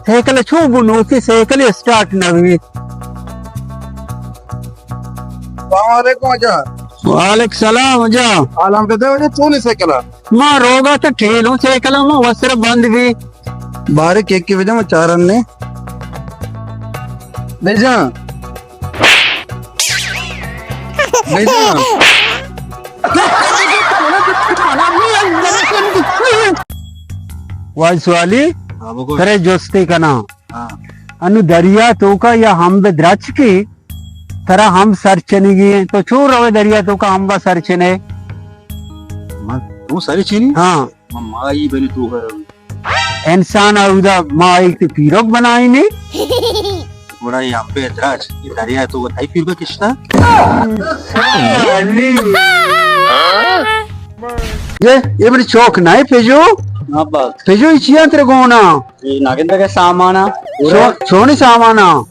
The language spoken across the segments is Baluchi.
سائیکل چو بنوکی، سائیکل اسٹارٹ نہ بی۔ السلام علیکم اجا۔ وعلیکم السلام اجا۔ حالان بدے اجا، چونی سائیکل؟ ما روگا تو ٹھیلوں سائیکل، ما وسر بند بی۔ بارے کیک کے بجا ما چارن نے۔ بجا۔ بجا۔ واجہ سوالی، ہاں، بگو۔ ترے جستے کنا۔ ہاں۔ انو دریا توکا یا ہمب درچکی، ترا ہمب سرچنگی ایں، تو چون روے دریا توکا ہمبا سرچنے؟ من تو سرچنی؟ ہاں۔ من مائی بری تو گھر۔ انسان اودا مائی تے پیرک بنائینے۔ گڑا یہ ہمبے درچ، یہ دریا توکا تئی پیرگا کشتا؟ یہ، یہ بڑی چوک نہ ہے، پجو؟ ہاں، بس۔ پجو، یہ چیاں تیرے گونا؟ اے ناگندگ ءِ سامان ءَ۔ چو-، چونی سامان ءَ؟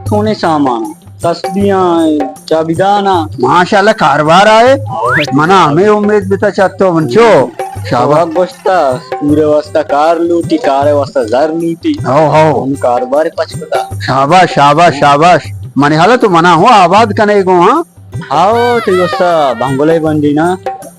چونی سامان ءَ؟ تسبیحاں، چابیدان ءَ۔ ماشاءاللہ، کاروبار آئے۔ منا ہمے امید بیتا چہ تو من چو۔ شاباش۔ تو گوشتا، پورے واسطہ کار لوٹی، کار واسطہ زر لوٹی۔ ہو، ہو۔ ہم کاروبار پچ کتا۔ شاباش، شاباش، شاباش۔ منی حالا تو منا ہوں آباد کنے گو، ہاں؟ ہاو، تئی واسطہ بنگلہ بندی نا،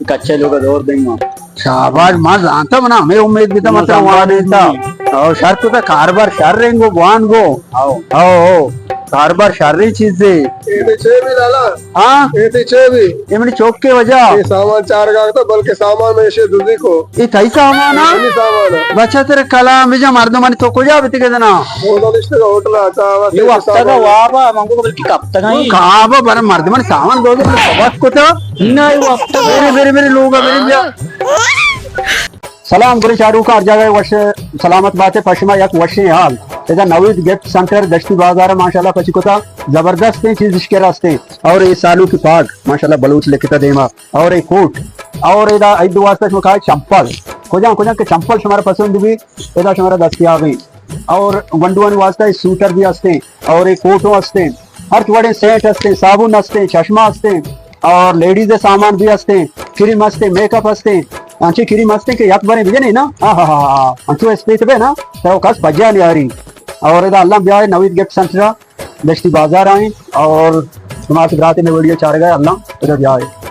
کچے لوگ دور دیں ما۔ شاباش، ما زانتا، منا ہمے امید بیتا، ما مطلب زانتا وانے تا۔ نہیں۔ او، شر کتا، کاربار شر رنگو، بوان گو۔ ہاو۔ ہاو، ہاو، کاربار شر رنگ چیزے۔ اے تے چے بھی لالا؟ ہاں؟ اے تے چے بھی؟ اے منی چوک کے وجہ۔ اے سامان چار گاگ تا، بلکہ سامان میں اسے دزی کو۔ اے تئی سامان ہے؟ اے منی سامان ہے۔ بچہ تیرے کلام بجا، مردمانی تو کجا بیتی کے دنا؟ ہوٹل اشتگا، ہوٹل آتا، بس یہ اے وقت سامان کا ہے۔ وابا، منگو بلکہ کب تک آئی؟ کعبہ بر مردمانی سامان دو دو بس کتا۔ نہ، یہ وقت کا۔ میرے، میرے، میرے لوگ، میرے بیا۔ سلام گلیں چاروکاں، ہر جاگہ وش سلامت باتے، پشما یک وشیں حال۔ ادا نوید گفٹ سینٹر دشتی بازار ماشاءاللہ پچی کتا، زبردستیں چیز اشکر ہستیں۔ اور یہ سالو کی پاگ ماشاءاللہ بلوچ لکھتا دیما۔ اور اے کوٹ، اور ادا عید واسطہ شما کہا چمپل، کجا کجا کہ چمپل شمارا پسند بھی، ادا شمارا دستیاب ہیں۔ اور گونڈوانی واسطہ اے سوٹر بھی ہستیں، اور اے کوٹوں ہستیں، ہر وڑیں سینٹ ہستیں، صابن ہستیں، چشمہ ہستیں، اور لیڈیز سامان بھی ہستیں، کریم ہستیں، میک اپ ہستیں، انچے کریم ہستیں کہ یک باریں بجنے نا، ہاں ہاں ہاں ہاں، انچو اسپیت بے نا، تو کس پجا نیاری۔ اور ادا اللہ بیائے نوید گفٹ سینٹر دشتی بازار آئیں اور شما سے برات میں ویڈیو چار گئے، اللہ ادھر جائے۔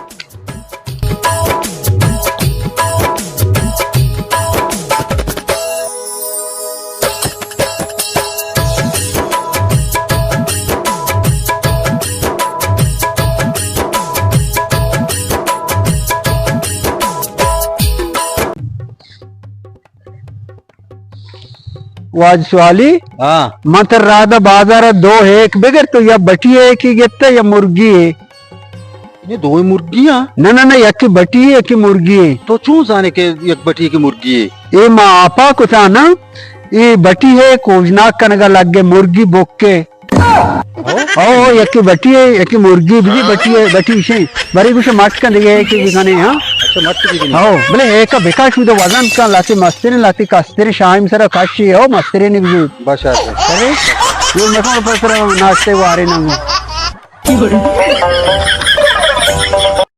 واجہ سوالی؟ ہاں۔ من تر رادا بازار دو ہیک بگر تو یا بٹی ہے کی گپتا یا مرگی ہے؟ یہ دو مرگی ہیں؟ نہ، نہ، نہ، یکی بٹی ہے، یکی مرگی ہے۔ تو چون زانے کہ یک بٹی ہے کہ مرگی ہے؟ اے ما آپا کتا نا، اے بٹی ہے کوژناک کنگا لگے مرگی بکے۔ او، یکی بٹی ہے، یکی مرگی بجی بٹی ہے، بٹی شے۔ بری گوشے مٹ کن دیگه ہے کہ بکنے، ہاں؟ اچھا، مٹ کی بکنے۔ ہاں، بلے ایک بکا شو دو وزن کن، لاتی مسترین، لاتی کسترین، شاہیم سر کشی، ہو مسترین بجی۔ بس آتے۔ ارے، یہ مثلا پر سر ناشتے وارے نہ ہو۔